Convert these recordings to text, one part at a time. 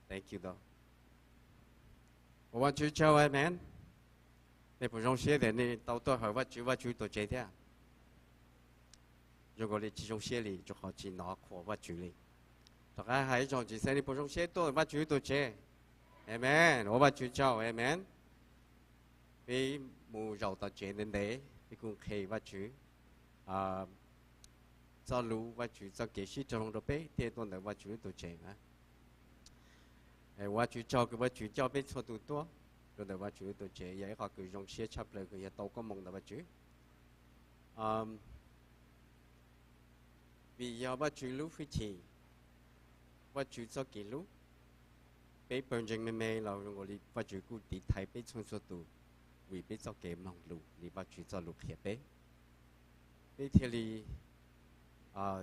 Thank you though. Ua Vajtswv tsaug, amen. Nej puas zoo siab tias nej tau tuaj hawm Vajtswv, Vajtswv tuam tsev thiab? Zoo nkaus li tsis zoo siab li, rau qhov tsis hnov qhuas Vajtswv li. Rov qab hais ib zaug tsis xeeb, nej puas zoo siab tuaj Vajtswv tuam tsev? Amen. Ua Vajtswv tsaug, amen. Peb mus zaum tom tsev ntev ntev, peb kuj nqhis Vajtswv txoj lus, Vajtswv txoj kev sib raug zoo rau peb thiaj tuaj ntawm Vajtswv lub tuam tsev na. Ua Vajtswv tsaug kws Vajtswv coj peb txhua tus tuaj rau ntawm Vajtswv lub tuam tsev, yog ib qho kws zoo siab tshaj plaws kws yog tau koob hmoov ntawm Vajtswv. Vim yog Vajtswv lub hwj chim, Vajtswv txoj kev hlub, peb pawg ntseeg me me los zoo nkaus li Vajtswv kuj tiv thaiv peb txhua txhua tus, vim peb txoj kev mloog lus li Vajtswv txoj lus qhia peb, peb thiaj li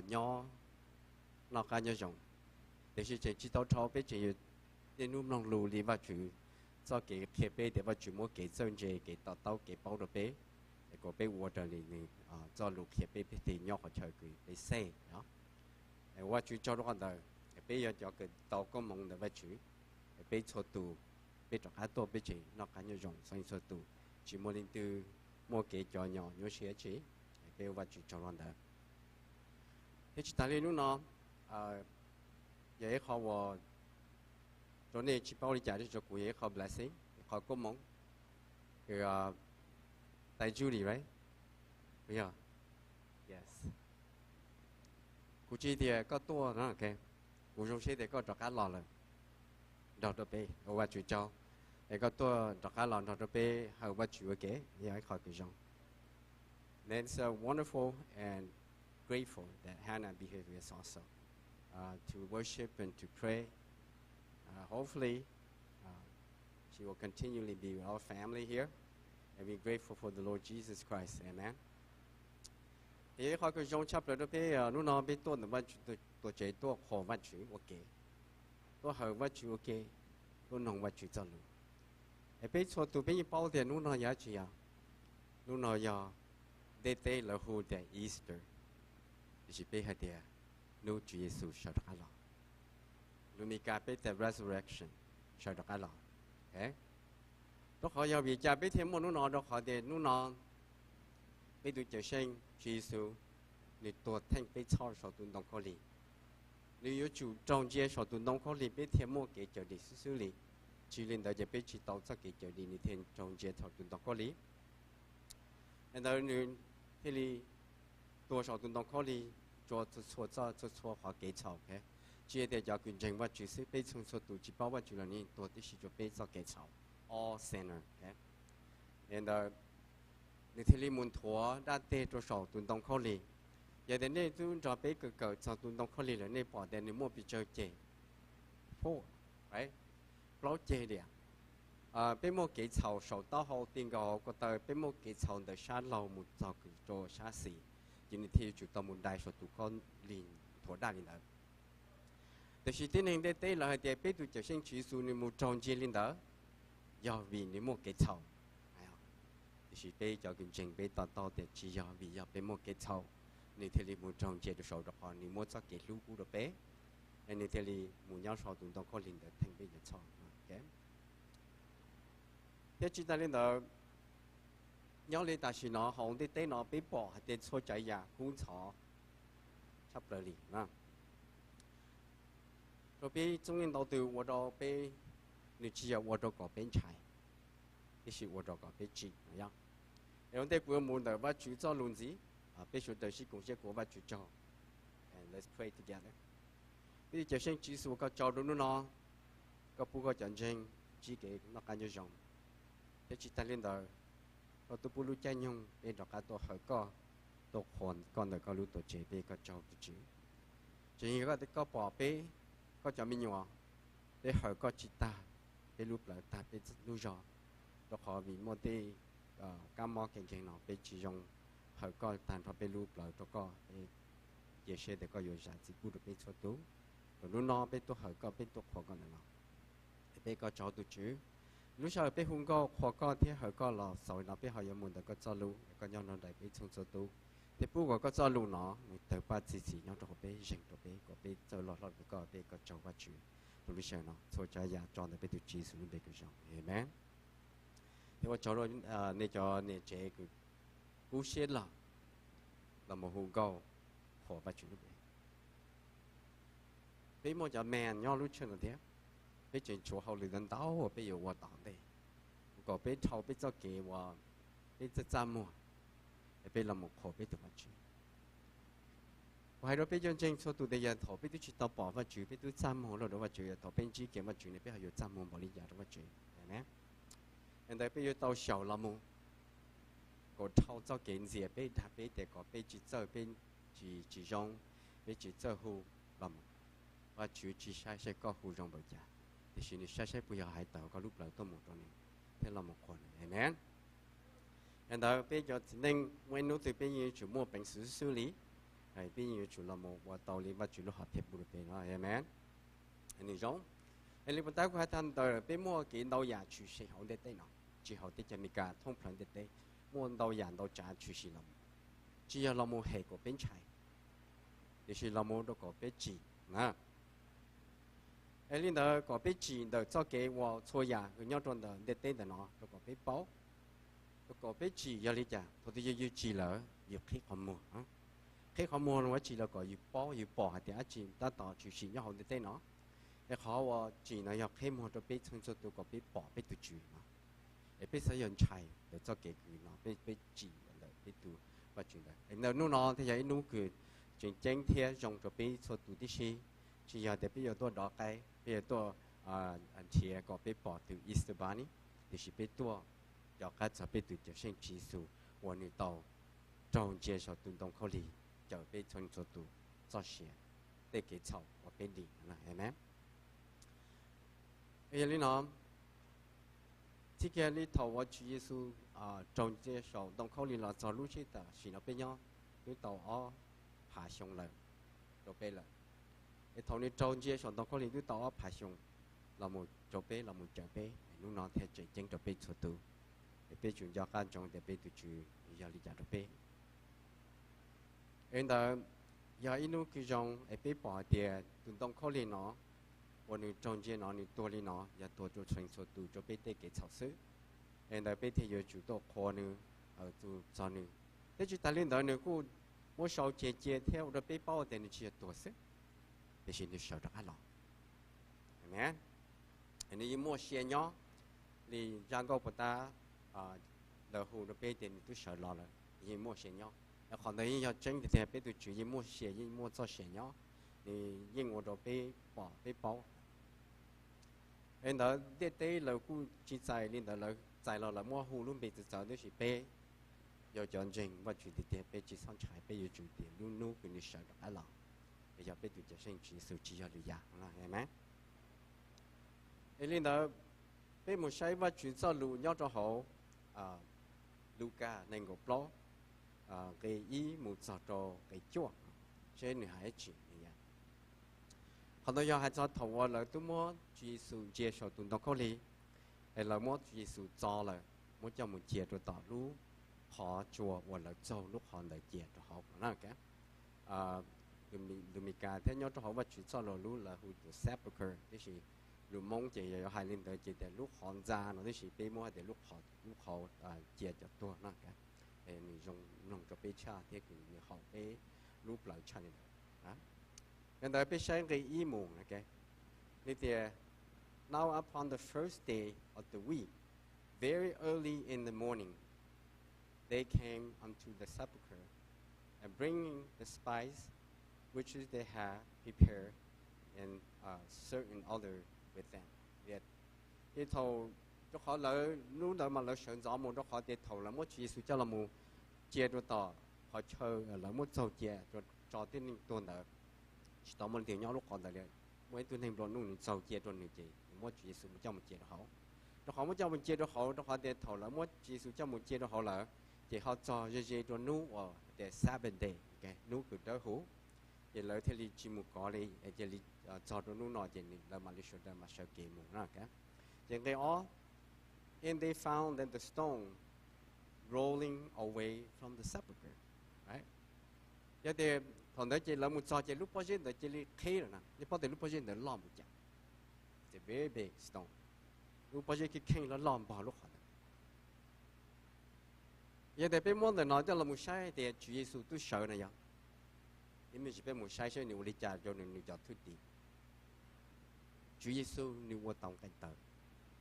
nyob noj qab nyob zoo. Tiam sis tseem tsis tau dhau, peb tseem yuav niaj hnub mloog lus li Vajtswv txoj kev qhia peb tias Vajtswv muab kev txawj ntse, kev to taub, kev paub rau peb, es kom peb ua raws li nws txoj lus qhia peb, peb thiaj nyob qhov chaw kws peb xej os. Ua Vajtswv tsaug rau qhov ntawd, peb yog cov kws tau koob hmoov ntawm Vajtswv, peb txhua tus, peb rov qab tuaj peb tseem noj qab nyob zoo xeeb txhua tus, tsis muaj leej twg muaj kev cov nyom nyuaj siab tsi. Peb ua Vajtswv tsaug rau ntawd. Thiab tsis tas li hnub no, yog ib qho uas rau nej tsis paub li cas, rau kuv yog ib qho blessing, ib qho koob hmoov, kws tais Judy, right? Yog. Yes. Kuv tsis tias koj tuaj, kuv zoo siab tias koj rov qab los lawm nrog rau peb, ua Vajtswv tsaug, es koj tuaj rov qab los nrog rau peb hawm Vajtswv ua ke, yog ib qho kws zoo. Then it's uh, wonderful and grateful that Hannah be here with us also uh, to worship and to pray. Uh, hopefully, uh, she will continually be with our family here. And we're grateful for the Lord Jesus Christ. Amen. Yog ib qho kws zoo tshaj plaws rau peb, hnub no peb tuaj ntawm Vajtswv tuam tsev tuaj qhuas Vajtswv ua ke, tuaj hawm Vajtswv ua ke, tuaj noog Vajtswv txoj lus. Es peb txhua tus peb yeej paub tias hnub no yog tsi yog? Hnub no yog ntiaj teb lawv hu tias Easter, tiam sis peb hais tias hnub Tswv Yexus sawv rov qab los. Lus Mis Kas peb tias resurrection, sawv rov qab los. Rau qhov yog vim cas peb thiaj muaj hnub no? Rau qhov tias hnub no peb tus Cawm Seej Tswv Yexus nws tuag theej peb txhoj saum tus ntoo khaub lig. Nws yuav tsum raug ntsia saum tus ntoo khaub lig peb thiaj muaj kev cawm dim xwb xwb li. Tsis li ntawd ces peb tsis tau txoj kev cawm dim, nws thiaj raug ntsia saum tus ntoo khaub lig. Ntawd nws thiaj li tuag saum tus ntoo khaub lig, tso txhua txhua qhov kev txhaum. Tsis tias cov kws ntseeg Vajtswv xwb, peb txhua txhua tus tsis paub Vajtswv los nws tuag tib si rau peb txoj kev txhaum, all sinner. Ntawd nws thiaj li mus nthuav dab teg rau saum tus ntoo khaub lig. Yog tias nej twb nrog peb kawm kawm txog tus ntoo khaub lig lawm, nej pom tias nws muaj pes tsawg ceg? Four, right? Plaub ceg tiag. Peb muaj kev txhaum saum taub hau ti nkaus hauv ko taw, peb muaj kev txhaum ntawm sab laug mus txog rau sab xis, ces nws thiaj yuav tsum tau mus dai saum tus khaub lig nthuav daj li ntawd. Tiam sis tib neeg ntiaj teb lawv hais tias peb tus Cawm Seej Tswv Yexus nws mus raug ntsia li ntawd yog vim nws muaj kev txhaum. Tiam sis peb cov kws ntseeg peb to taub tias tsis yog vim yog peb muaj kev txhaum, nws thiaj li mus raug ntsia rau saud rau qhov nws muab txoj kev hlub pub rau peb, es nws thiaj li mus nyob saum tus ntoo khaub lig ntawd theej peb cov txhaum. Thiab tsis tas li ntawd, nyob li tam sim no hauv ntiaj teb no peb pom hais tias txhua tsav yam kub ntxhov tshaj plaws li. Rau peb txhua leej ntau tus ua rau peb, nws tsis yog ua rau kom peb ntshai, tiam sis ua rau kom peb tsim. Es ua ntej kuv yuav mus ntawm Vajtswv txoj lus ntxiv, peb sawv daws sib koom siab kuv ua Vajtswv tsaug. Let's pray together. Peb tus Cawm Seej Tswv Yexus, koj tsaug rau hnub no, koj pub koj cov ntseeg ntsib kev noj qab nyob zoo. Thiab tsis tas li ntawd, koj twb pub lub caij nyoog peb rov qab tuaj hawm koj, tuaj qhuas koj ntawm koj lub tuam tsev, peb koj tsaug tus Tswv. Tseem yog koj pom peb, koj cov me nyuam, peb hawm koj tsis tag, peb lub plawv tag peb lub zog, rau qhov vim muaj tej kab mob kev nkeeg no peb tsis zoo hawm koj tag nrho peb lub plawv rau koj. Peb cia siab tias koj yuav zam txim pub rau peb txhua tus. Rau hnub no peb tuaj hawm koj, peb tuaj qhuas koj ntawm no, es peb koj tsaug tus Tswv. Lub sij hawm peb hu nkauj qhuas koj thiab hawm koj los xaus li no peb ho yuav mus ntawm koj txoj lus, es koj nyob nrog nraim peb txhua txhua tus, thiab pub kom koj txoj lus no nws tawg paj txi txim nyob rau hauv peb, zeeg rau peb kom peb txawj loj hlob rau koj. Peb koj tsaug Vajtswv, rau Vision no txhua tsav yam tso ntawm peb tus Tswv Yexus lub npe kom zoo, amen. Thiab ua tsaug nej cov niam tsev kub siab los los mus hu nkauj qhuas Vajtswv lub npe. Peb muaj cov me nyob lub tsheb no thiab, peb tseem tshuav hauj lwm ntau ntau uas peb yuav ua tom ntej, kom peb dhau peb txoj kev uas peb txaj txaj muag, es peb los mus qhuas peb tus Vajtswv. Kuv hais rau peb cov ntseeg txhua tus tias yog thaum peb twb tsis tau pom Vajtswv, peb twb txaj muag los rau Vajtswv, yog thaum peb ntsib kiag Vajtswv ne peb ho yuav txaj muag npaum li cas rau Vajtswv? Yog ntawd peb yuav tau xyaum los mus kom dhau txoj kev ntxias peb dag peb tias kom peb tsis txawj, peb tsis tsis zoo, peb tsis txawj hu los mus. Vajtswv tsis saib saib koj hu zoo npaum cas, tiam sis nws saib saib puas yog hais tawm koj lub plawv tuaj mus rau nws thiab los mus qhuas nws, amen. Yog ntawd peb cov txiv neej muaj ib hnub twg peb yeej yuav tsum muaj peev xwm xwb li, peb yeej yuav tsum los mus ua tau li Vajtswv lub hom phiaj pub rau peb no, amen. Nws zoo li puas tab kuv hais tag ntawd, peb muaj kev ntau yam tshwm sim hauv ntiaj teb no, tsis hauv teb chaws Amelikas, thoob plaws ntiaj teb muaj ntau yam ntau tsav tshwm sim los, tsis yog los mus hem kom peb ntshai, tiam sis los mus rau kom peb tsim na. Es li ntawd kom peb tsim ntawm txoj kev uas txhua yam nyob rau ntawm ntiaj teb ntawm no rau kom peb paub, rau kom peb tsim yog li cas. Thaum twg yus tsim lawm yus qhib qhov muag, qhib qhov muag los tsim los kom yus paub yus pom hais tias dab tsi tab tom tshwm sim nyob hauv ntiaj teb no. Es qhov uas tsim no yog qhib muag rau peb txhua txhua tus kom peb pom peb tus Tswv no, es peb xav yog ntshai ntawm txoj kev kws no peb tsim ntawm peb tus Vajtswv ntawd. Ntawm hnub no thiaj yog ib hnub kws tseem ceeb thiab zoo rau peb txhua tus tib si. Tsis yog tias peb yuav tuaj dov qaib, peb yuav tuaj nrhiav kom peb pom tus Easter Bunny, tiam sis peb tuaj nco qab txog peb tus Cawm Seej Tswv Yexus uas nws tau raug ntsia saum tus ntoo khaub lig, cawm peb txhua txhua tus txoj sia, tej kev txhaum uas peb dim, amen. Yog li no, txij kiag li thaum uas Tswv Yexus raug ntsia saum ntoo khaub lig los txog lub sij hawm tam sim no peb nyob, twb tau ob phav xyoo lawm rau peb lawm. Es thaum nws raug ntsia saum ntoo khaub lig twb tau ob phav xyoo los mus rau peb, los mus cawm peb, hnub no thiaj tseem ceeb rau peb txhua tus. Es peb tsum nco qab ntsoov tias peb tus Tswv yog li cas rau peb. Es ntawd yog ib hnub kws zoo es peb pom hais tias tus ntoo khaub lig no uas nws raug ntsia no nws tuag li no yog tuag rau txhua txhua tus rau peb tej kev txhaum xwb. Es ntawd peb thiaj yuav tsum tuaj qhuas nws, tus txog nws. Thiab tsis tas li ntawd nws kuj muab sau cia cia thiab ua rau peb paub tias nws tsis yog tuag xwb, tiam sis nws sawv rov qab los. Amen. Nws yeej muaj sia nyob li zaj nkauj puas tab lawv hu rau peb tias nws twb sawv los lawm, yeej muaj sia nyob. Qhov ntawd yeej yog tseeb tiag tiag, peb tus Tswv yeej muaj sia, yeej muaj txoj sia nyob, nws yeej ua rau peb pom peb paub. Es ntawd ntiaj teb lawv kuj tsis txais li ntawd, lawv txais los lawv muab hu lub npe txawv txawv, tab sis peb yog cov ntseeg Vajtswv tiag tiag peb tsis txhob ntshai, peb yuav tsum tias lub hnub kws nws sawv rov qab los, yog peb tus Cawm Seej Tswv Yexus tsis yog lwm yam. Amen. Es li ntawd peb mus saib Vajtswv txoj lus nyob rau hauv Lukas nees nkaum plaub, nqe ib mus txog rau nqe cuaj, seb nws hais dab tsi. Qhov ntawd yog hais txog thaum uas lawv twb muab Tswv Yexus ntsia saum tus ntoo khaub lig, es lawv muab Tswv Yexus txo lawm, muab coj mus cia rau tom lub qhov tsua uas lawv txaug lub qhov ntawd cia rau hauv no. Lus Meskas thiab nyob rau hauv Vajtswv txoj lus lub lawv hu tias sepulchre, tab sis lus Hmoob ces yog yuav hais li ntawd ces tias lub qhov ntxa no, tab sis peb muab hais tias lub qhov cia cov tuag no. Nws zoo mloog rau peb tshaj thiab kws nws haum peb lub plawv tshaj li ntawd. Yog ntawd peb saib nqe ib mus, nws tias, Now upon the first day of the week, very early in the morning, they came unto the sepulchre, and bringing the spice which they had prepared in a certain order with them. Ces thaum, rau qhov lawv hnub ntawd mas lawv sawv ntxov mus, rau qhov tias thaum lawv muab Tswv Yexus coj los mus cia rau tom qhov chaw lawv muab txaug cia tso tib neeg tuag ntawd, tsis tau muaj leej twg nyob lub qhov ntawd li. Muaj ib tug neeg nplua nuj nws txaug cia rau nws ces nws muab Tswv Yexus mus coj mus cia rau hauv. Rau qhov muab coj mus cia rau hauv, rau qhov tias thaum lawv muab Tswv Yexus coj mus cia rau hauv lawm, ces ho txog ze ze rau hnub uas tias Sabbath day, hnub kws dawb huv, ces lawv thiaj li tsis mus kov li, cia li txog rau hnub no ces lawv mam li sawv daws mam sawv kev mus na. Ces nqe ob, And they found that the stone rolling away from the sepulchre. Yog tias thaum ntawd ces lawv mus txog ces lub pob zeb ntawd cia li qhib lawm na, nej paub tias lub pob zeb ntawd loj npaum cas. It's a very big stone. Lub pob zeb kheej kheej loj loj npog lub qhov ntawd. Yog tias peb muab ntawm no coj los mus saib tias Tswv Yexus twb sawv no yog, ib me ntsis peb mus saib saib nws ua li cas rau nws, nws cov thwj tim. Tswv Yexus nws ua tau nqe taw,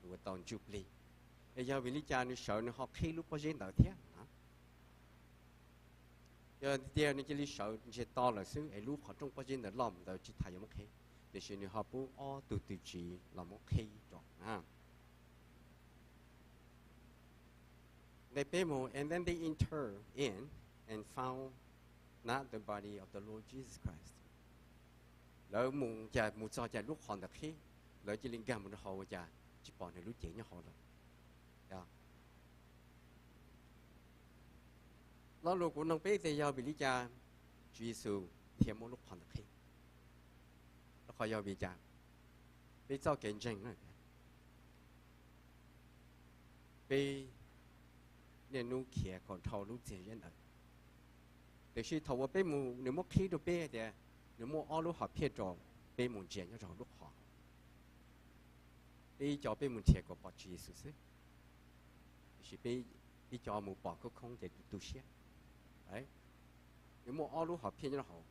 nws ua tau ntsuj plig, es yog vim li cas nws sawv nws ho qhib lub pob zeb ntawd thiab na? Yog tiag nws cia li sawv ntsiag to lawm xwb es lub qhov rooj pob zeb ntawd loj mus ntawd tsis tas yuav muab qhib, tiam sis nws ho pub ob tug tw tsiv los muab qhib rau na. Nqe peb mus, and then they entered in and found not the body of the Lord Jesus Christ. Lawv mus cas mus txog cas lub qhov ntawd qhib, lawv cia li nkag mus rau hauv ua cas tsis pom nws lub cev nyob hauv lawm. Lo lus kuv nug peb tias yog vim li cas Tswv Yexus thiaj muab lub qhov ntawd qhib? Rau qhov yog vim cas? Peb txoj kev ntseeg na, peb niaj hnub khiav kom dhau lub txiag zeb ntawd. Tiam sis thaum uas peb mus, nws muab qhib rau peb tias nws muaj ob lub hom phiaj rau peb mus ntsia nyob rau hauv lub qhov. Peb ib co peb mus nrhiav kom pom Tswv Yexus xwb, tiam sis peb ib co mus pom khoob khoob ces tu tu siab. Nws muaj ob lub hom phiaj nyob rau hauv.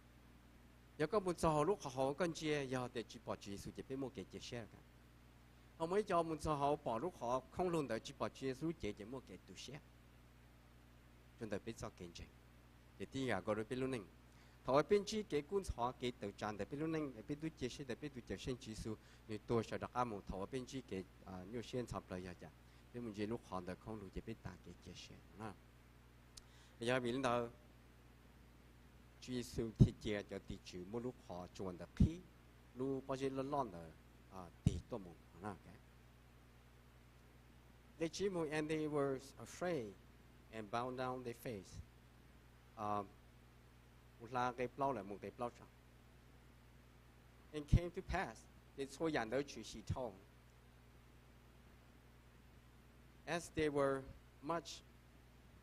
Yog koj mus txog hauv lub qhov hauv koj ntsia yog tias tsis pom Tswv Yexus ces peb muaj kev cia siab lawm. Ho muaj ib co mus txog hauv pom lub qhov khoob lug ntawd tsis pom Tswv Yexus lub cev ces muaj kev tu siab rau ntawm peb txoj kev ntseeg. Ces tib yam nkaus rau peb lub neej, thaum uas peb ntsib kev kub ntxhov kev tawm tsam ntawm peb lub neej es peb twb cia siab ntawm peb tus Cawmseej Tswv Yexus nws tuag sawv rov qab mus, thaum uas peb ntsib kev nyuaj siab ntxhov plawv yog cas? Peb mus ntsia lub qhov ntawd khoob lug ces peb tas kev cia siab. Yog vim li ntawd Tswv Yexus thiaj cia cov tim tswv muab lub qhov tsua ntawd qhib, lub pob zeb loj loj ntawd tig tuaj mus. Nqe tsib mus, and they were afraid and bowed down their face. Kuv hla nqe plaub lawm mus nqe plaub tso. And came to pass, ces txhua yam ntawd tshwm sim dhau, as they were much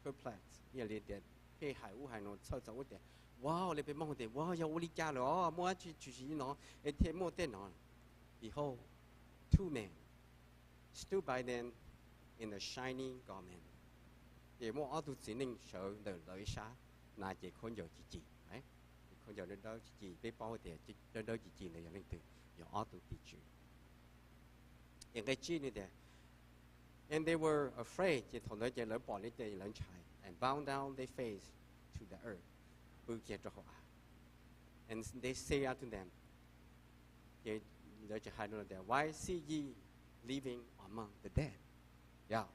perplexed, yog li tias pheej hais ub hais no txhawj txog ub tias, wow, li peb Hmoob tias, wow, yog ua li cas lawm os, muaj dab tsi tshwm sim li no es thiaj muaj tej no? Behold, two men stood by them in a shining garment. Ces muaj ob tug txiv neej sawv ntawm lawv ib sab, hnav cev khaub ncaws ci ci. Khaub ncaws dawb dawb ci ci, peb paub tias dawb dawb ci ci ntawd yog leej twg? Yog ob tug tim tswv. Ces nqe tsib nws tias, and they were afraid, ces thaum ntawd ces lawv pom li ces lawv ntshai, and bowed down their face to the earth, pw kiag rau hauv av. And they say unto them, ces lawv tseem hais rau lawv tias, why sit ye living among the dead? Yog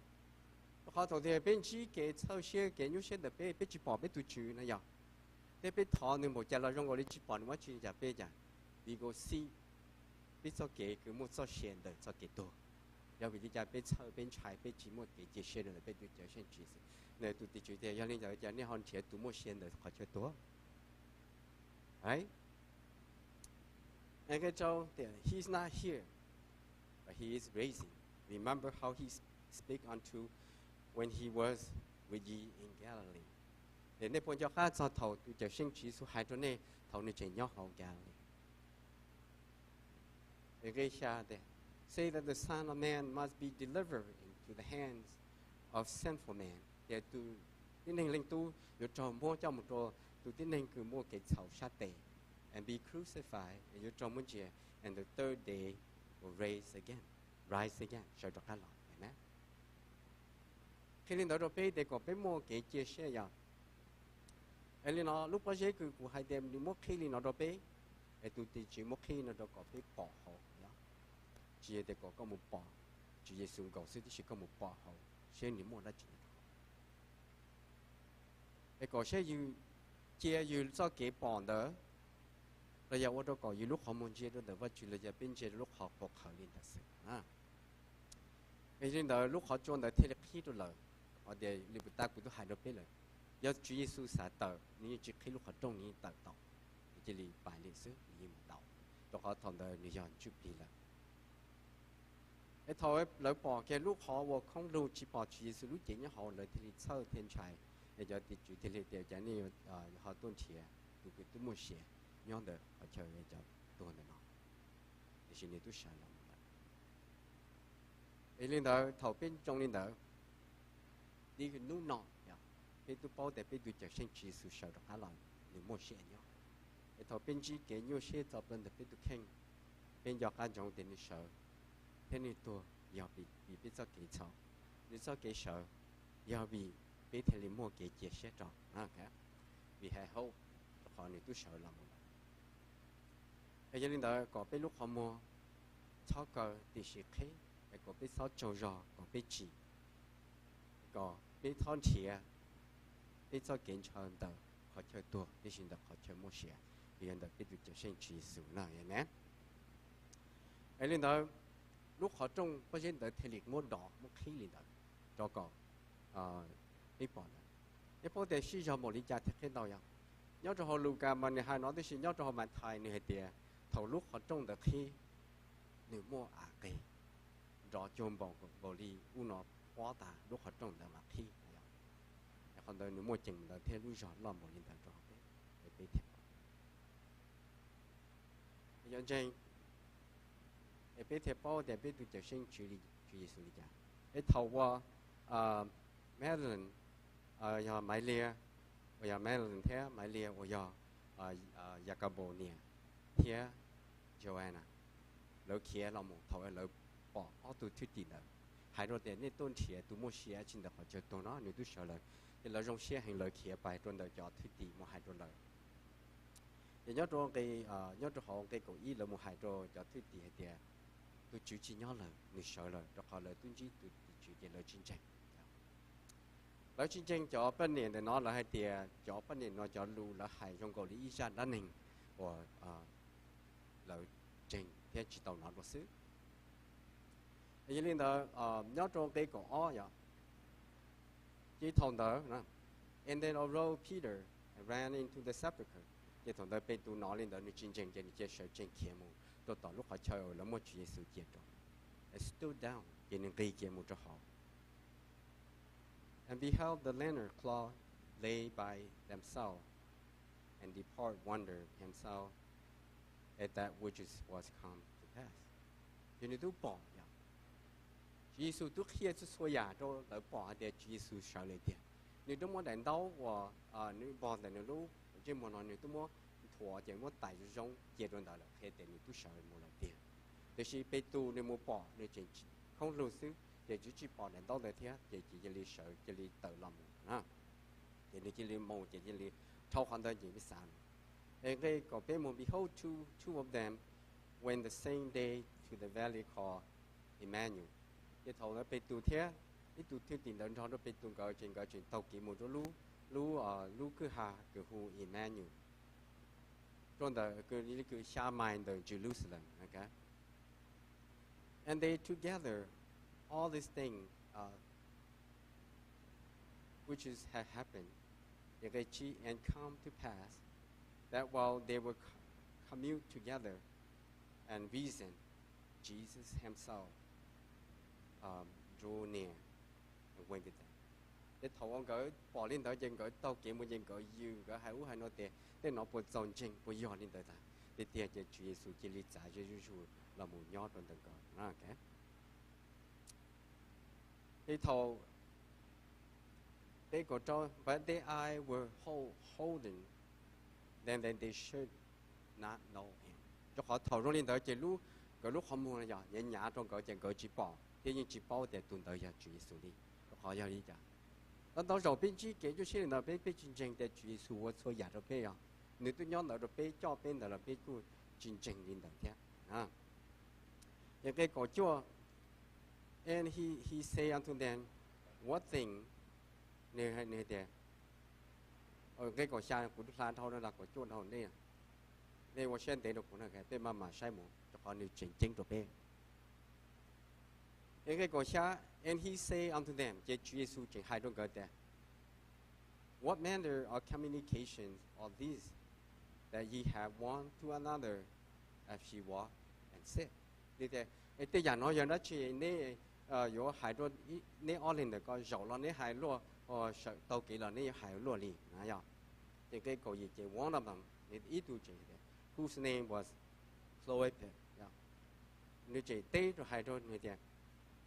rau qhov thaum tias peb ntsib kev txhawj siab kev nyuaj siab ntawm peb, peb tsis pom peb tus Tswv na yog, thiab peb thov nws npaum cas los zoo nkaus li tsis pom nws dab tsi, cas peb cas, we go seek, peb txoj kev kws muaj txoj sia ntawm txoj kev tuag. Yog vim li cas peb txhawj peb ntshai peb tsis muaj kev cia siab rau ntawm peb tus Cawmseej Tswv Yexus? Nws tus tim tswv tias, yog li ntawd cas nej ho nrhiav tus muaj sia ntawm qhov chaw tuag? Nqe rau tias, he is not here, but he is risen. Remember how he spake unto when he was with ye in Galilee. Ces nej puas nco qab txog thaum tus Cawmseej Tswv Yexus hais rau nej thaum nws tseem nyob hauv Galilee? Nqe xya tias, say that the Son of Man must be delivered into the hands of sinful men, tias tus tib neeg leej tub yuav raug muab coj mus rau tus tib neeg kws muaj kev txhaum sab tes, and be crucified, yuav raug muab ntsia, and the third day will raise again, rise again, sawv rov qab los na. Qhia li ntawd rau peb tias kom peb muaj kev cia siab yog, es li no lub pob zeb kws kuv hais tias nws muab qhib li no rau peb, es tus tim tswv muab qhib no rau kom peb pom hauv, tsis yog tias kom koj mus pom Tswv Yexus nkaus xwb, tiam sis koj mus pom hauv seb nws muaj dab tsi es kom saib yus cia yus txoj kev pom ntawd los yog ua rau kom yus lub qhov muag ntsia rau ntawm Vajtswv los yog peb ntsia rau lub qhov qhuav qhawv li ntawd xwb. Yog li ntawd lub qhov tsua ntawd thiaj li qhib rau lawv, hais tias li puas tas kuv twb hais rau peb lawm, yog Tswv Yexus xav tawm nws yeej tsis qhib lub qhov rooj, nws yeej tawm tau, nws cia li pais li xwb, nws yeej mus tau, rau qhov thaum ntawd nws yog ntsuj plig lawm. Es thaum lawv pom kiag lub qhov uas khoob lug tsis pom Tswv Yexus lub cev nyob hauv lawv thiaj li txhawj thiaj ntshai. Es cov tim tswv thiaj li tias, cas nej ho tuaj nrhiav tus kws twb muaj sia nyob ntawm qhov chaw cov tuag ntawm no? Tiam sis nws twb sawv los mus lawm. Es li ntawd thaum peb zoo li ntawd, li hnub no, peb twb paub tias peb tus Cawmseej Tswv Yexus sawv rov qab los, nws muaj sia nyob. Es thaum peb ntsib kev nyuaj siab txog plaws ntawm peb tus kheej, peb nco qab ntsoov tias nws sawv thiab nws tuag yog vim peb txoj kev txhaum, nws txoj kev sawv yog vim peb thiaj li muaj kev cia siab rau, vim hais hauv, rau qhov nws twb sawv los mus lawm. Es yog li ntawd kom peb lub qhov muag txhob kaw tiam sis qhib, es kom peb txhob tsaug zog, kom peb tsim, kom peb txhob nrhiav peb txoj kev ntshaw ntawm qhov chaw tuag tiam sis ntawm qhov chaw muaj sia, yog ntawm peb tus Cawmseej Tswv Yexus na. Es li ntawd, lub qhov rooj pob zeb ntawd thiaj li muab dov muab qhib li ntawd, rau kom peb pom ntawd. Peb paub tias sib zog npaum li cas thiab qhib ntau yog, nyob rau hauv Lukas mas nws hais no, tiam sis nyob rau hauv Mathais nws hais tias thaum lub qhov rooj ntawd qhib, nws muaj av qig nrov cuag npaum, npaum li ub no, pob tas lub qhov rooj ntawd mas qhib. Qhov ntawd nws muaj ceem ntawd thiab lub zog loj npaum li ntawd rau hauv peb, es peb thiaj pom. Yog ntseeg, es peb thiaj paub tias peb tus Cawmseej Tswv Yexus li cas. Es thaum uas Madeline, yog Maiv Liag, uas yog Madeline thiab Maiv Liag uas yog Yakaunpaus niam thiab Joanna, lawv khiav los mus thaum lawv pom ob tug thwj tim ntawd hais rau tias nej tuaj nrhiav tus muaj sia tsis ntawm qhov chaw tuag no, nws twb sawv lawm. Ces lawv zoo siab heev, lawv khiav pais rau ntawm cov thwj tim mus hais rau lawv. Ces nyob rau, nyob rau hauv nqe kaum ib lawv mus hais rau cov thwj tim hais tias tus Tswv tsis nyob lawm, nws sawv lawm, rau qhov lawv twb ntsib tus tim tswv ces lawv tsis ntseeg. Lawv tsis ntseeg cov poj niam ntawm no, lawv hais tias cov poj niam no cov lus lawv hais zoo nkaus li ib zaj dab neeg uas lawv ntseeg thiab tsis tau hnov dua xwb. Yog li ntawd, nyob rau nqe kaum ob yom, ces thaum ntawd, and then arose Peter and ran into the sepulchre. Ces thaum ntawd Petus hnov li ntawd nws tsis ntseeg ces nws cia sawv tsees khiav mus rau tom lub qhov chaw uas lawv muab Tswv Yexus cia rau, and stood down, ces nws nqis kiag mus rau hauv. And beheld the linen cloth laid by themselves, and depart wonder himself at that which is, was come to pass. Ces nws twb pom yom, Tswv Yexus twb qhia txhua txhua yam rau lawv pom hais tias Tswv Yexus sawv lawm tiag. Nws twb muab daim ntaub uas nws npog ntawm nws lub ntsej muag no nws twb muab nthuav ces muab tais zoo zoo cia rau ntawd lawm qhia tias nws twb sawv mus lawm tiag. Tiam sis Petus nws mus pom nws tseem khoob lug xwb ces nws tsis pom daim ntaub ntawd thiab ces cia li sawv cia li tawm los mus na. Ces nws cia li mus ces cia li dhau qhov ntawd ces nws xav. Es nqe kaum peb mus, behold, two, two of them went the same day to the valley called Emmaus. Ces thaum ntawd Petus thiab ib tug thwj tim ntawd nrog rau Petus nkawd ces nkawd tseem taug kev mus rau lub, lub, lub kwj ha kws hu Emmaus, rau ntawm kws li kws xya mais ntawm Jerusalem. And they together all these things which is had happened, and come to pass that while they were co- commune together and reason, Jesus himself drew near and went with them. Ces thaum uas nkawd pom li ntawd ces nkawd taug kev mus ces nkawd yws nkawd hais ub hais no tias tej no puas txaus ntseeg, puas yog li ntawd tas. Tiag tiag ces Tswv Yexus cia li txav ze zuj zus los mus nyob rau ntawm nkawd. Ces thaum, peb kaum rau, but their eyes were whole, holden, then that they should not know him. Rau qhov thaum zoo li ntawd ces lub, nkawd lub qhov muag yog nyav nyav rau nkawd ces nkawd tsis pom thiab yeej tsis paub tias tus ntawd yog Tswv Yexus li. Rau qhov yog li cas? Ntau ntau zaus peb ntsib kev nyuaj siab li ntawd peb, peb tsis ntseeg tias Tswv Yexus ua txhua yam rau peb os. Nws twb nyob ntawd rau peb, coj peb ntawd los peb kuj tsis ntseeg li ntawd thiab. Ces nqe kaum cuaj, and he, he said unto them, what thing, nws, nws hais tias, nqe kaum xya kuv hla dhau no los kaum cuaj dhau nej, nej ua siab ntev rau kuv na, peb maj mam saib mus rau qhov nws tseem ceeb rau peb. Nqe kaum xya, and he said unto them, ces Tswv Yexus tseem hais rau nkawd tias, what manner of communications are these that ye have one to another as ye walk and sit? Nws tias, tej yam no yog dab tsi neb yuav hais rau neb ob leeg ntawm ko, zaum los neb hais luaj, sawm taug kev los neb yuav hais luaj li na yog. Ces nqe kaum yim ces one of them, nws ib tug tseem tias, whose name was Cleopas, nws tseem teb rau hais rau nws tias,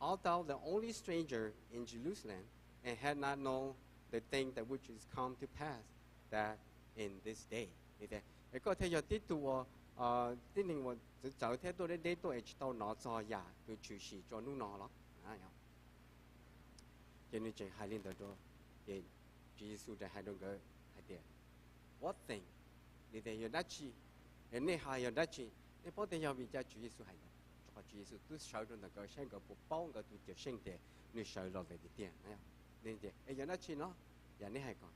Art thou the only stranger in Jerusalem, and had not known the thing that which is come to pass that in this day? Koj thiaj yog tib tug uas, tib neeg uas txawv txawv thiab tuaj deb deb tuaj es tsis tau hnov txog yam kws tshwm sim rua hnub no los? Ces nws tseem hais li ntawd rau, ces Tswv Yexus tseem hais rau nkawd hais tias, What thing? Li tias yog dab tsi? Nej hais yog dab tsi? Nej paub tias yog vim li cas Tswv Yexus hais ntawd? Rau qhov Tswv Yexus twb sawv rau ntawm nkawd saib nkawd puas paub nkawd tus Cawm Seej tias nws sawv los lawm tiag tiag. Nws tias, Es yog dab tsi no yam nej hais ko?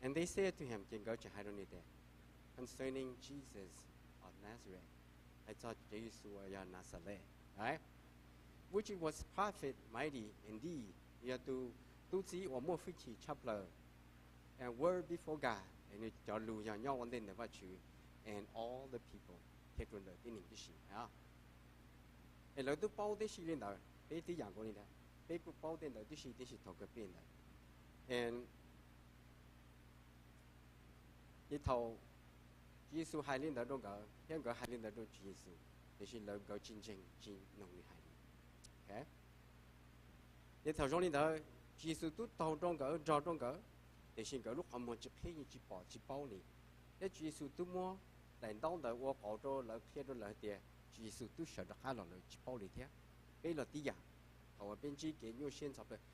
And they said to him, ces nkawd tseem hais rau nws tias, Concerning Jesus of Nazareth, hais txog Tswv Yexus uas yog Naxales, right? Which was prophet mighty indeed, yog tus tub txib uas muaj hwj chim tshaj plaws, and word before God, es nws cov lus yog nyob ua ntej ntawm Vajtswv, and all the people, thiab rau ntawm tib neeg tib si. Es lawv twb paub tib si li ntawd, peb tib yam nkaus li ntawd, peb kuj paub tej ntawd tib si, tiam sis thaum kawg peb ntawd, es thaum Tswv Yexus hais li ntawd rau nkawd thiab nkawd hais li ntawd rau Tswv Yexus, tiam sis lawv nkawd tsis ntseeg tsis mloog nws hais li. Ces thaum zoo li ntawd, Tswv Yexus twb taug rau nkawd, nrog rau nkawd, tiam sis nkawd lub qhov muag tsis qhib, yeej tsis pom tsis paub li. Thiab Tswv Yexus twb muab daim ntaub ntawd ua qauv rau lawv, qhia rau lawv hais tias Tswv Yexus twb sawv rov qab los, lawv tsis paub li thiab. Peb los tib yam, thaum uas peb ntsib kev nyuaj siab ntxhov plaws,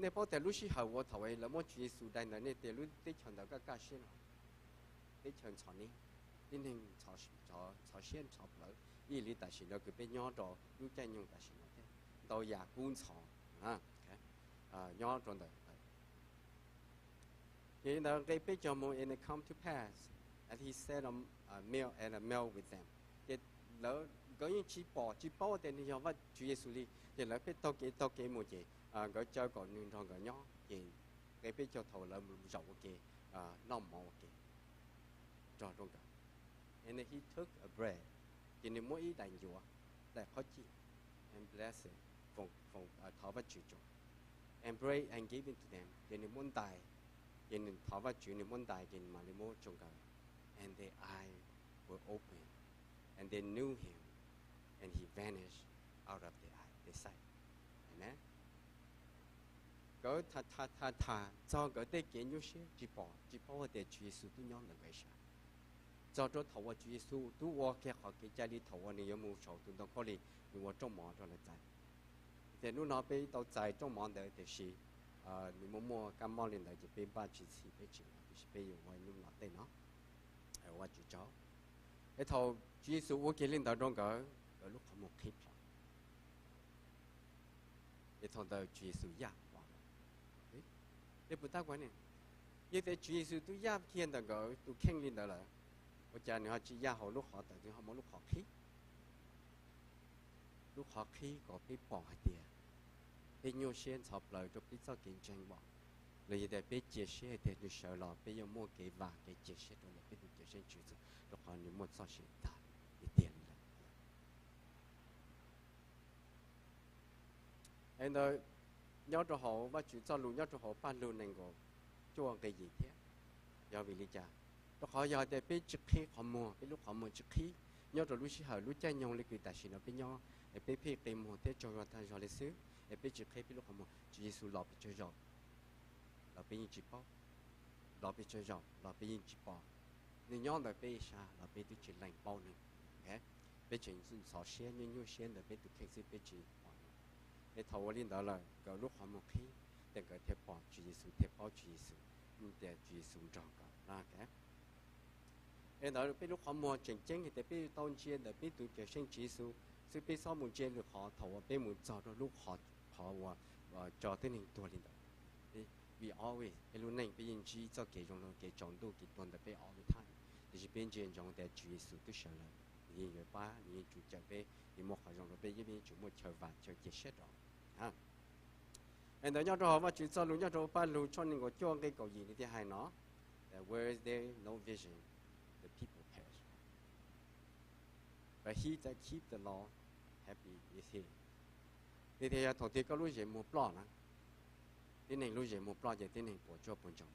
nej paub tias lub sij hawm uas thaum lawv muab Tswv Yexus dai ntawd nej tias lub teb chaws ntawd kaj kaj siab no, teb chaws ntxhov ne, tib neeg ntxhov siab ntxhov plawv ib yam li tam sim no kws peb nyob rau lub caij nyoog tam sim no thiab, ntau yam kub ntxhov nyob rau ntawm Ces li ntawd nqe peb caug mus, and it come to pass as he sat on, uh, meal at a meal with them. Ces lawv, nkawd yeej tsis pom tsis paub tias nws yog Vaj Tswv Yexus li, ces lawv pheej taug kev taug kev mus ces nkawd caw kom nws nrog nkawd nyob. Ces nqe peb caug, thaum lawv zaum ua ke noj mov ua ke nrog rau nkawd, and he took a bread, ces nws muab ib daim ncuav, daim qhob cij, and blessed, thov Vaj Tswv rau, and break and gave it to them, ces nws muab ntais, ces nws thov Vaj Tswv, nws muab ntais ces nws mam li muab rau nkawd, and their eyes were opened, and they knew him, and he vanished out of their eyes, their sight. Amen. Nkawd tham tham tham tham txog nkawd tej kev nyuaj siab tsis pom tsis paub hais tias Tswv Yexus twb nyob ntawm nkawd sab, txog rau thaum uas Tswv Yexus twb ua kiag qhov kev cai li thaum uas nws yuav mus saum tus ntoo khaub lig, nws ua rooj mov rau lawv txais. Tias hnub no peb tau txais rooj mov ntawd tiam sis nws muaj muaj kab mob li ntawd ces peb npaj tsis txhim, peb tsis ua, tiam sis peb yuav ua hnub no tej no. Ua Vajtswv tsaug. Es thaum Tswv Yexus ua kiag li ntawd rau nkawd, nkawd lub qhov muag qhib plho. Es thaum ntawd Tswv Yexus yaj, peb puas tab kuv ne, yog tias Tswv Yexus twb yaj kiag ntawm nkawd tus kheej li ntawd lawm, ua cas nws ho tsis yaj hauv lub qhov tawm, twb ho muab lub qhov qhib? Lub qhov qhib kom peb pom hais tias peb nyuaj siab ntxhov plawv rau peb txoj kev ntseeg, los yog tias peb cia siab hais tias nws sawv los peb yuav muaj kev vam kev cia siab rau ntawm peb tus Cawm Seej Tswv Yexus, rau qhov nws muaj txoj sia tag tiag tiag li lawm. Es ntawd, nyob rau hauv Vajtswv txoj lus nyob rau hauv Paj Lug nees nkaum cuaj nqe yim thiab. Yog vim li cas? Rau qhov yog tias peb tsis qhib qhov muag, peb lub qhov muag tsis qhib nyob rau lub sij hawm lub caij nyoog li kws tam sim no peb nyob, es peb pheej qi muag thiab tsaug zog tag zog li xwb, es peb tsis qhib peb lub qhov muag, Tswv Yexus los pes tsawg zaus los peb yeej tsis paub, los pes tsawg zaus los peb yeej tsis pom. Nws nyob ntawm peb ib sab los peb twb tsis lees paub nws. Peb tseem ntxhov siab nyuaj nyuaj siab ntawm peb tus kheej xwb peb tsis pom nws. Es thaum ua li ntawd lawm nkawd lub qhov muag qhib, ces nkawd thiaj pom Tswv Yexus thiaj paub Tswv Yexus, tias Tswv Yexus nrog nkawd na. Es ntawd peb lub qhov muag tseem ceeb hais tias peb tau ntsia ntawm peb tus Cawm Seej Tswv Yexus xwb, peb txhob mus ntsia lwm qhov thaum uas peb mus txog rau lub qhov, qhov uas tso tib neeg tuag li ntawd. We always, peb lub neej peb yeej ntsib txoj kev zoo zoo kev tsaus ntuj kev tuag ntawm peb all the time, tiam sis peb ntsia ntsoov tias Tswv Yexus twb sawv lawm, nws yeej yuav pab, nws yeej tsum cawm peb, nws muaj qhov zoo rau peb, peb yeej tsum muaj chaw vam chaw cia siab rau. Es ntawd nyob rau hauv Vajtswv txoj lus nyob rau Paj Lug tshooj nees nkaum cuaj nqe kaum yim nws thiaj hais no, that where there is no vision, the people perish, but he that keep the law, happy is he. Nws thiaj yog thaum twg koj lub zem muag ploj na, tib neeg lub zem muag ploj ces tib neeg puas tsuaj puas ntsoog.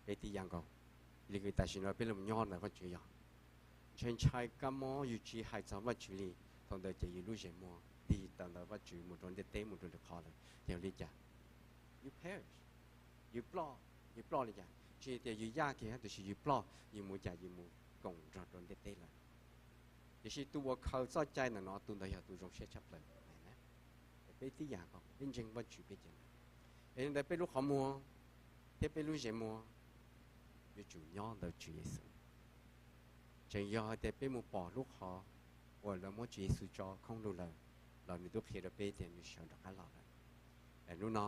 Peb tib yam nkaus, li kws tam sim no peb los nyob ntawm Vajtswv yog ntshai ntshai kab mob yus tsis hais txog Vajtswv li, thaum ntawd ces yus lub zem muag tig tawm ntawm Vajtswv mus rau ntiaj teb mus rau lwm qhov lawm, ces yog li cas? Yus perish, yus ploj, yus ploj li cas? Tsis tias yus yaj kiag, tiam sis yus ploj, yus mus cas yus mus koom nrog rau ntiaj teb lawm. Tiam sis tus uas khaws txoj cai ntawm no, tus ntawd yog tus zoo siab tshaj plaws. Peb tib yam ko, peb ntseeg Vajtswv peb ces ntawd. Es li ntawd peb lub qhov muag thiab peb lub ntsej muag yuav tsum nyob ntawm Tswv Yexus. Tseem yog hais tias peb mus pom lub qhov uas lawv muab Tswv Yexus tso khoob lug lawm, los nws twb qhia rau peb tias nws sawv rov qab los lawm. Hnub no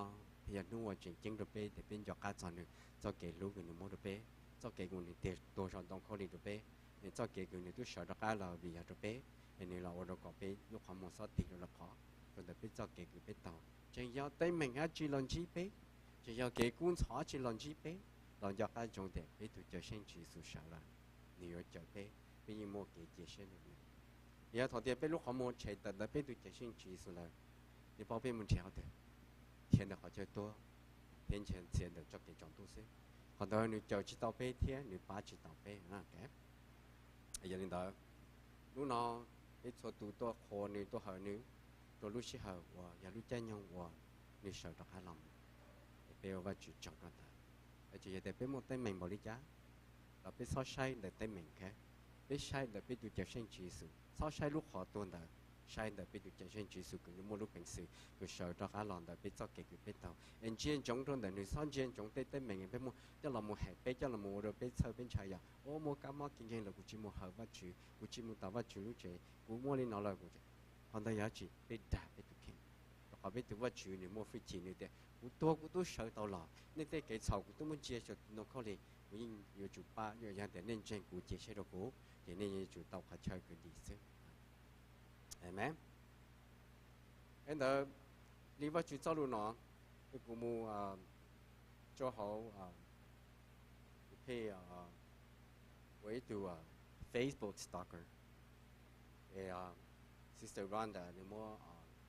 yog hnub uas tseem ceeb rau peb tias peb nco qab txog nws txoj kev hlub uas nws muab rau peb, txoj kev uas nws tig tuag saum ntoo khaub lig rau peb, nws txoj kev uas nws twb sawv rov qab los vim yog rau peb, es nws los ua rau kom peb lub qhov muag xob tig rau lwm qhov, rau ntawm peb txoj kev uas peb taug. Tseem yog teeb meem dab tsi los ntsib peb, tseem yog kev kub ntxhov dab tsi los ntsib peb, los nco qab ntsoov tias peb tus Cawmseej Tswv Yexus sawv lawm, nws yuav cawm peb, peb yeej muaj kev cia siab rau nws. Yog thaum tias peb lub qhov muag tshem tawm ntawm peb tus Cawmseej Tswv Yexus lawm, nws paub peb mus nrhiav qhov twg? Nrhiav ntawm qhov chaw tuag thiab nrhiav ntawm txoj kev tsaus ntuj xwb. Qhov ntawd nws cawm tsis tau peb thiab nws pab tsis tau peb. Yog li ntawd, hnub no peb txhua tus tuaj qhuas nws tuaj hawm nws rau lub sij hawm uas yog lub caij nyoog uas nws sawv rov qab los mus, es peb ua Vajtswv tsaug rau ntawd. Tsis yog tias peb muaj teeb meem npaum li cas los peb txhob saib ntawm teeb meem, peb saib ntawm peb tus Cawmseej Tswv Yexus, txhob saib lub qhov tuag ntawd, saib ntawm peb tus Cawmseej Tswv Yexus uas nws muaj lub peev xwm uas sawv rov qab los ntawm peb txoj kev uas peb taug. Es ntsia ntsoov rau ntawm nws, txhob ntsia ntsoov tej teeb meem uas peb muaj coj los mus hem peb, coj los mus ua rau peb txhawj peb ntshai yom, ua muaj kab mob kev nkeeg lawm kuv tsis mus hawm Vajtswv, kuv tsis mus tom Vajtswv lub tsev, kuv muaj li no lawm. Qhov ntawd yog dab tsi? Peb dag peb tus kheej. Rau qhov peb tus Vajtswv nws muaj hwj chim, nws tias kuv tuag kuv twb sawv tau los, nej tej kev txhaum kuv twb muab ntsia saum ntoo khaub lig, kuv yeej yuav tsum pab, yog tias nej ntseeg kuv cia siab rau kuv ces nej yuav tsum tau qhov chaw uas dim xwb. Amees. Es ntawd, li Vajtswv txoj lus no, es kuv mus rau hauv, kuv pheej ua ib tug Facebook stalker. Es Sister Rhonda nws muab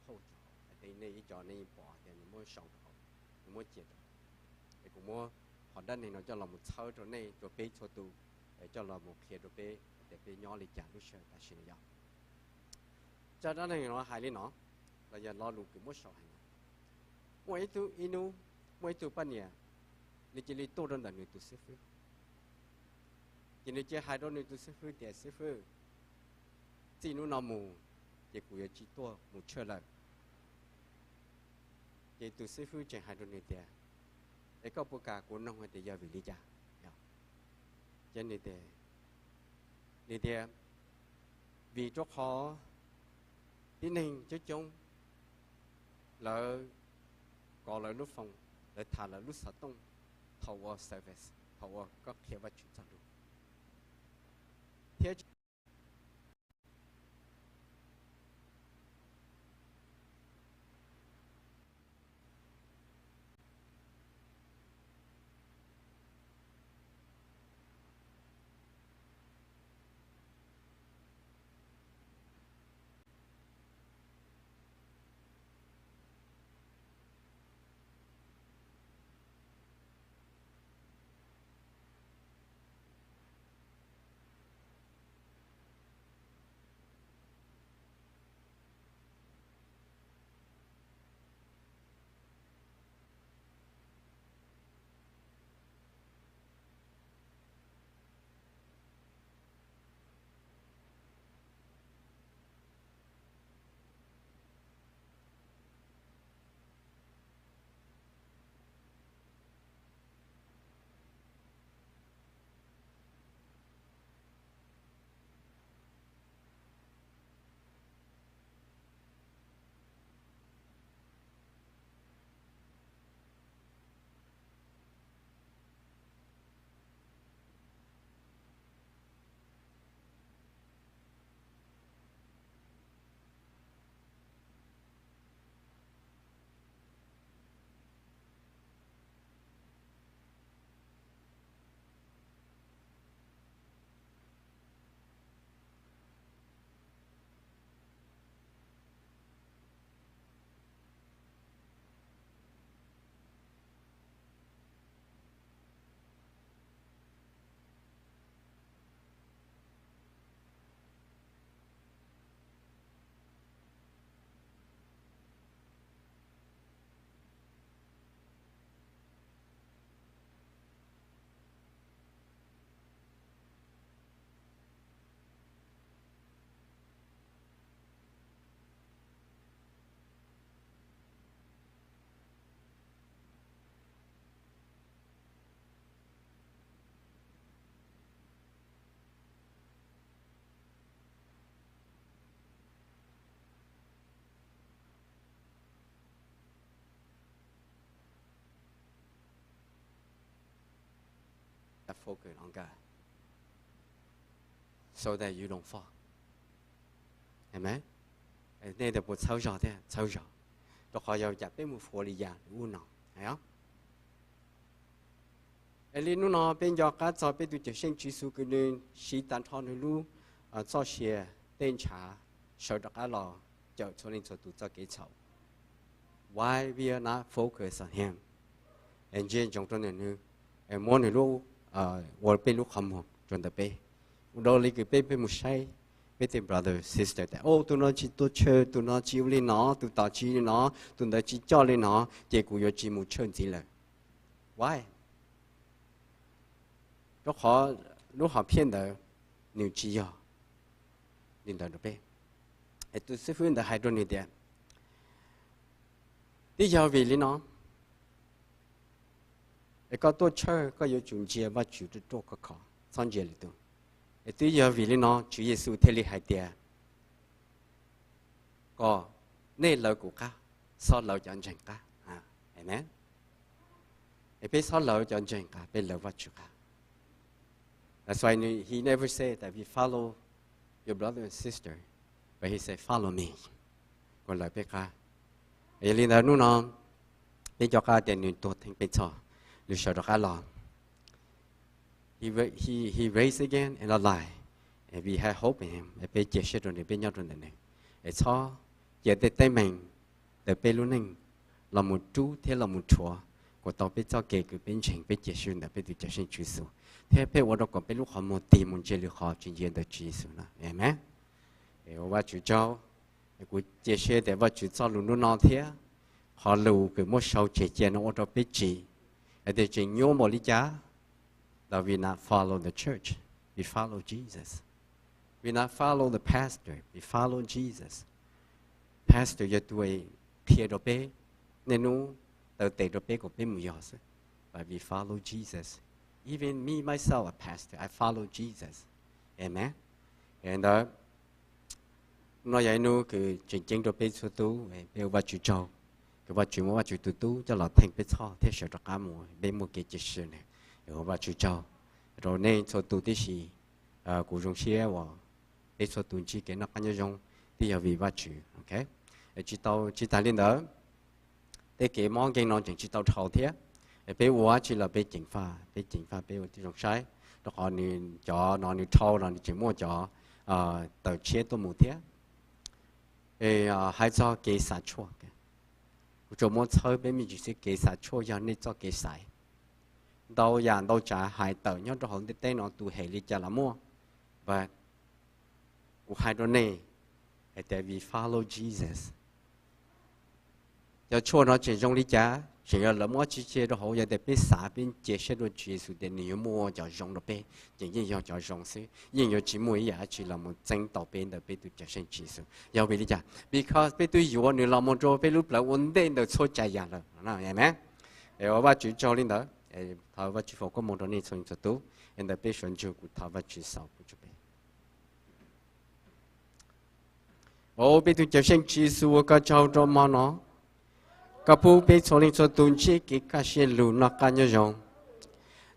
post rau hauv, hais tias nej ib co nej yeej pom tias nws muab sau rau hauv, nws muab cia rau hauv. Es kuv muab qhov dab neeg no coj los mus txhawb rau nej, rau peb txhua tus, es coj los mus qhia rau peb tias peb nyob li cas lub sij hawm tam sim no yom. Zaj dab neeg no hais li no, los yog lo lus kws muab sau hais no, muaj ib tug, ib hnub, muaj ib tug poj niam, nws cia li tuaj rau ntawm nws tus xib fwb, ces nws cia hais rau nws tus xib fwb tias, xib fwb, txij hnub no mus ces kuv yuav tsis tuaj mus church lawm. Ces tus xib fwb tseem hais rau nws tias, es koj puas kam kuv noog hais tias yog vim li cas? Ces nws tias, nws tias, vim rau qhov tib neeg coob coob lawv kov lawv lub phone, lawv tham lawv lub xov tooj thaum ua service, thaum uas koj qhia Vajtswv txoj lus, thiab focus on God so that you don't fall. Amen. Nej puas txhawb zog thiab? Txhawb zog. Rau qhov yog cas peb mus fuav li yam ub no. Es li hnub no peb nco qab txog peb tus Cawmseej Tswv Yexus kws nws siv tag nrho nws lub txoj sia tej ntshav sawv rov qab los cawm txhua leej txhua tus txoj kev txhaum. Why we are not focus on him? Ntsia ntsoov rau nws, muab nws lub, ua peb lub qhov muag rau ntawm peb. Ua dua li kws peb, peb mus saib peb tej brother sister tas, o, tus no tsis tuaj church, tus no tsis ua li no, tus tom tsis li no, tus ntawd tsis coj li no, ces kuv yuav tsis mus church ntxiv lawm. Why? Rau qhov lub hom phiaj ntawd nws tsis yog li ntawd rau peb. Tus xib fwb ntawd hais rau nws tias, twb yog vim li no es koj tuaj church koj yuav tsum ntsia Vajtswv ruaj ruaj khov khov, txhob ntsia lwm tus. Es twb yog vim li no Tswv Yexus thiaj li hais tias, kom nej lawv kuv qab, xob lawv cov ntseeg qab. Amen. Es peb xob lawv cov ntseeg qab, peb lawv Vajtswv qab. That's why he never said that we follow your brother and sister, but he said, follow me. Kom lawv peb qab. Yog li ntawd hnub no peb nco qab tias nws tuag theej peb txhoj, nws sawv rov qab los. He raised again and alive, and we have hope in him. Peb cia siab rau nws, peb nyob rau ntawm nws. Es txhob cia tej teeb meem ntawm peb lub neej los mus rub thiab los mus rhuav kom tau peb txoj kev kws peb ntseeg, peb cia siab ntawm peb tus Cawmseej Tswv Yexus, thiab peb ua rau kom peb lub qhov muag tig mus ntsia lwm qhov tsis ntsia ntawm Tswv Yexus no. Amen. Es ua Vajtswv tsaug, kuv cia siab tias Vajtswv txoj lus hnub no thiab qhov lus kws muab sau tseg cia no ua rau peb tsim hais tias tseem nyuaj npaum li cas, but we not follow the church, we follow Jesus. We not follow the pastor, we follow Jesus. Pastor yog tus qhia rau peb, niaj hnub taw tes rau peb kom peb mus yog xwb. But we follow Jesus. Even me, myself, a pastor, I follow Jesus. Amen. Ntawd no yog ib hnub kws tseem ceeb rau peb txhua tus, peb ua Vajtswv tsaug, kws Vajtswv muab Vajtswv tus tub coj los theej peb txhoj thiab sawv rov qab mus, peb muaj kev cia siab nws. Ua Vajtswv tsaug rau nej txhua tus tib si. Kuv zoo siab uas peb txhua tus ntsib kev noj qab nyob zoo twb yog vim Vajtswv. Tsis tau, tsis tas li ntawd, tej kev mob nkeeg no tseem tsis tau dhau thiab. Peb ua dab tsi los peb ceev faj, peb ceev faj peb ua tib zoo saib, rau qhov nws cov no nws dhau los nws tseem muaj cov tawm tshiab tuaj mus thiab. Hais txog kev xav tshuaj, kuv tsuas muab txhawb peb me ntsis xwb, kev xav tshuaj yog nej txoj kev xaiv. Ntau yam ntau tsav hais tawm nyob rau hauv ntiaj teb no tus hem li cas los muaj, but kuv hais rau nej hais tias we follow Jesus. Cov tshuaj no tseem zoo li cas, tseem yog lawv muab tsi cia rau hauv, yog tias peb xav, peb cia siab rau Tswv Yexus tias nws yuav muaj cov zoo rau peb, ces yeej yog cov zoo xwb, yeej yuav tsis muaj ib yam dab tsi los mus txeeb tau peb ntawm peb tus Cawmseej Tswv Yexus. Yog vim li cas? Because peb twb yuav nws los mus rau peb lub plawv ua ntej ntawm txhua tsav yam lawm. Amen. Es ua Vajtswv tsaug li ntawd. Thov Vajtswv foom koob hmoov rau nej txhua txhua tus. Es ntawm peb sawv ntsug kuv thov Vajtswv xaus pub rau peb. Au, peb tus Cawmseej Tswv Yexus, ua koj tsaug rau hmo no, koj pub peb txhua leej txhua tus ntsib kev kaj siab lug noj qab nyob zoo.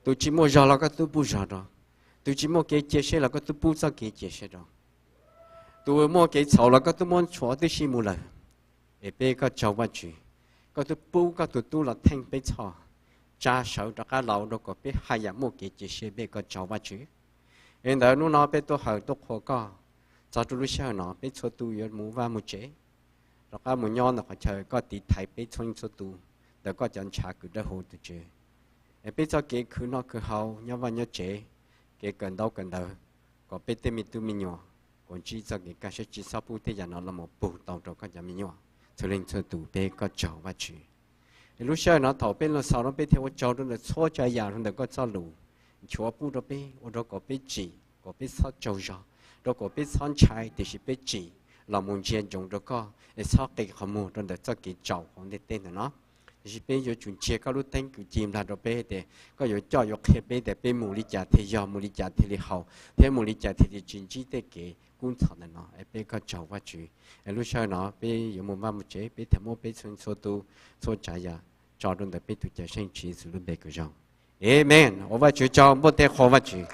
Tus tsis muaj zog los koj twb pub zog rau, tus tsis muaj kev cia siab los koj twb pub txoj kev cia siab rau, tus muaj kev txhaum los koj twb muab tshuaj tib si mus lawm. Es peb koj tsaug Vajtswv, koj twb pub koj tus tub los theej peb txhoj, tsa sawv rov qab los rau kom peb haj yam muaj kev cia siab, peb koj tsaug Vajtswv. Es ntawd hnub no peb tuaj hawm tuaj qhuas koj, txog rau lub sij hawm no peb txhua tus yuav mus vaj mus tsev, rov qab mus nyob ntawm qhov chaw koj tiv thaiv peb txhua leej txhua tus ntawm koj cov ntshav kws dawb huv tus Tswv. Es peb txoj kev khwv noj khwv haus nyob vaj nyob tsev, kev kawm ntaub kawm ntawv, kom peb tej me tub me nyuam kuj ntsib txoj kev kaj siab, tsis txhob pub tej yam no los mus pug tau rau koj cov me nyuam. Txhua leej txhua tus peb koj tsaug Vajtswv. Es lub sij hawm no thaum peb los xaus no peb thiaj ua tsaug rau ntawm txhua tsav yam rau ntawm koj txoj lus nchuav pub rau peb, ua rau kom peb tsim, kom peb txhob tsaug zog, rau kom peb txhob ntshai, tiam sis peb tsim los mus ntsia ntsoov rau koj es txhob qi qhov muag rau ntawm txoj kev tsaus hauv ntiaj teb ntawm no. Tiam sis peb yuav tsum ntsia koj lub teeb kwv ci nplag rau peb tias koj yuav coj yuav qhia peb tias peb mus li cas thiaj yog, mus li cas thiaj li haum, thiab mus li cas thiaj li tsis ntsib tej kev kub ntxhov ntawm no. Es peb koj tsaug Vajtswv. Es lub sij hawm no peb yuav mus vaj mus tsev, peb thiaj muab peb txhua txhua tus txhua tsav yam tso rau ntawm peb tus Cawmseej Tswv Yexus lub npe kws zoo. Amen. Ua Vajtswv tsaug, npuaj tej qhua Vajtswv.